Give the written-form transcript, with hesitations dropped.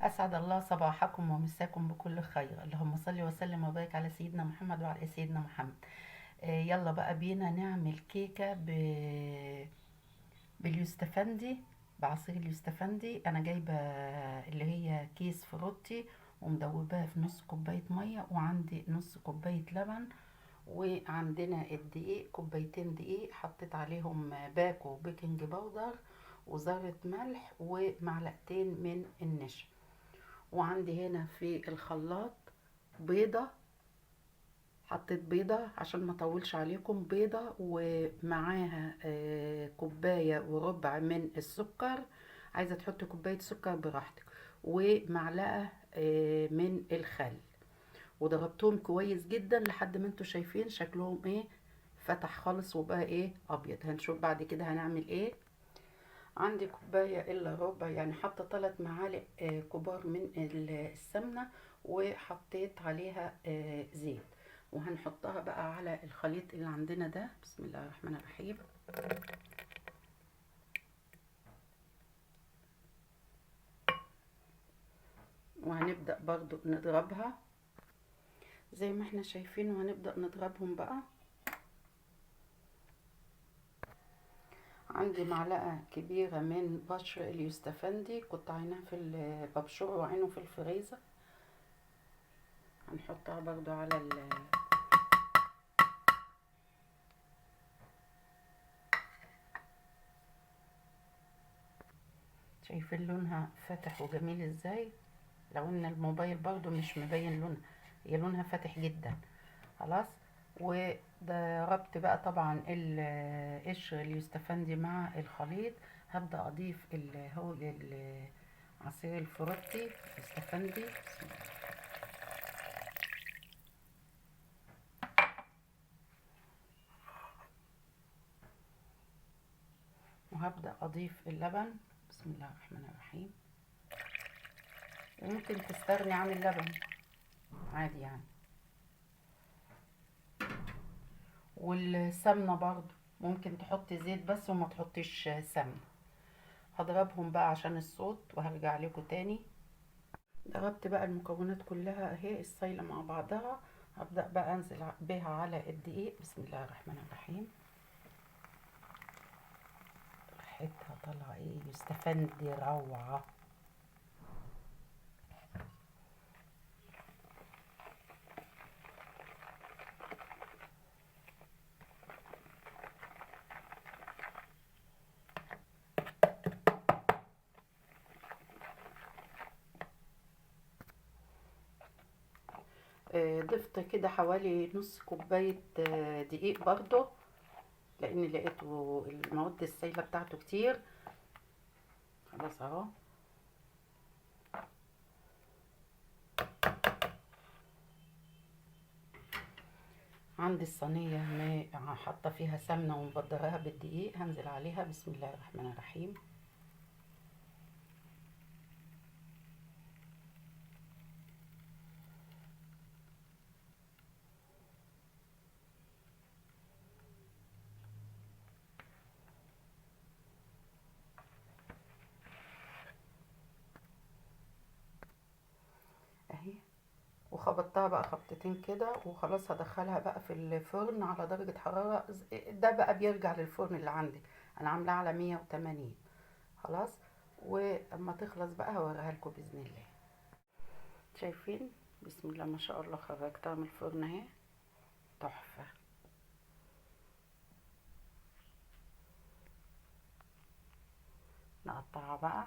أسعد الله صباحكم ومساكم بكل خير. اللهم صل وسلم وبارك على سيدنا محمد وعلى سيدنا محمد. يلا بقى بينا نعمل كيكة باليوستفندي، بعصير اليوستفندي. أنا جايبة اللي هي كيس فروتي ومدوباه في نص كوباية مية، وعندي نص كوباية لبن، وعندنا الدقيق كوبايتين دقيق، حطيت عليهم باكو baking powder وذرة ملح ومعلقتين من النشا. وعندي هنا في الخلاط بيضة، حطيت بيضة عشان ما اطولش عليكم، بيضة ومعاها كوباية وربع من السكر، عايزة تحطي كوباية سكر براحتك، ومعلقة من الخل، وضربتهم كويس جدا لحد ما انتوا شايفين شكلهم ايه، فتح خالص وبقى ايه ابيض. هنشوف بعد كده هنعمل ايه. عندي كوباية الا ربع، يعني حاطة 3 معالق كبار من السمنة، وحطيت عليها زيت، وهنحطها بقى على الخليط اللي عندنا ده. بسم الله الرحمن الرحيم. وهنبدأ برضو نضربها زي ما احنا شايفين، وهنبدأ نضربهم بقى. عندي معلقة كبيرة من بشر اليوستفندي، كنت عيناه في ببشره وعينه في الفريزر، هنحطها برضو على شايفين لونها فاتح وجميل ازاي؟ لو ان الموبايل برضو مش مبين لونها، هي لونها فاتح جدا. خلاص، وضربت بقى طبعا القشر اليوستفندي مع الخليط. هبدأ اضيف اللي هو عصير الفروتي اليوستفندي. بسم الله. وهبدأ اضيف اللبن. بسم الله الرحمن الرحيم. وممكن تستغني عن اللبن عادي يعني. والسمنة برضو ممكن تحطي زيت بس وما تحطيش سمنة. هضربهم بقى عشان الصوت وهرجع لكم تاني. ضربت بقى المكونات كلها اهي السايلة مع بعضها. هبدأ بقى انزل بيها على الدقيق. بسم الله الرحمن الرحيم. ريحتها طالعة ايه يوستفندي روعة. ضفت كده حوالي نص كوباية دقيق برضو، لان لقيته المواد السايلة بتاعته كتير. خلاص اهو. عندي الصينية حاطة فيها سمنة ومبدراها بالدقيق، هنزل عليها. بسم الله الرحمن الرحيم. اهي، وخبطتها بقى خبطتين كده وخلاص. هدخلها بقى في الفرن على درجة حرارة، ده بقى بيرجع للفرن اللي عندك، انا عاملاه على 180. خلاص، واما تخلص بقى هوريها لكم باذن الله. شايفين؟ بسم الله ما شاء الله، خرجتها من الفرن اهي، تحفة. نقطعها بقى.